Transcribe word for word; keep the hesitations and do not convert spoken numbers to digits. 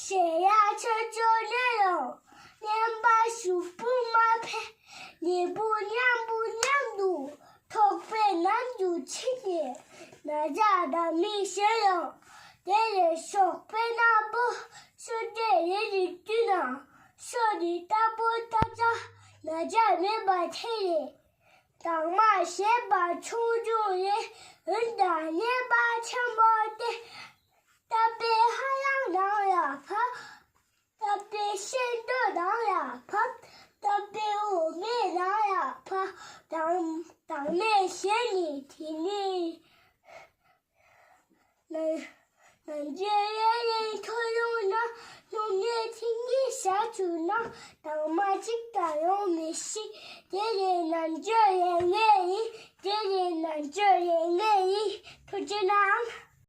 གཞན་ཡང་ཆོས་ཕྱོགས་ནས་ཡང་། སྙན་པ་ཤོག་བུ་མ་ཕེབས། ལུས་པོ་མཉམ་པོ་མཉམ་དུ། ཐོག་པའི་ནང་དུ་ཕྱིན་ནས། ན་ཚ་དང་མི་ཤེས་ཡང་། དེ་ལས་ཞོགས་པའི་ནག་པོ། ཤོག་དྲིལ་རེ་རེ་བཏུད་ན། ཤོག་དྲིལ་ལྟ་བུ་ལྟ་ཚ། ན་ཚ་མེད་པར་ཐེ་རེ། དྭངས་མ་ཞེས་པ་ཆུང་ཆུང་རེ། འོན་ཀྱང་སྙན་པ་ཆེན་པོ་སྟེ། བཏབ་པས་ཧ་ཡང་ནང་ཡང་བབས། བཏབ་པས་ཤིན་ཏུ་ནང་ཡང་བབས། བཏབ་པས་འོ་མའི་ནང་ཡང་བབས། དྭངས་དྭངས་མའི་ཞལ་ནི་དེ་ནི། ནང་ནང་ཆོས་ཡེ་ཡེ་ཐོ་ཡོང་ན། སྣུམ་ནི་ཐིང་གི་ཞག་བཅུ་ན། དྭངས་མ་གཅིག་ཀྱང་ཡོང་མི་ཤེས། དེ་ནི་ནང་ཆོས་ཡེ་ངེས་ཡིན། དེ་ནི་ནང་ཆོས་ཡེ་ངེས་ཡིན། ཐུགས་རྗེ་གནང་།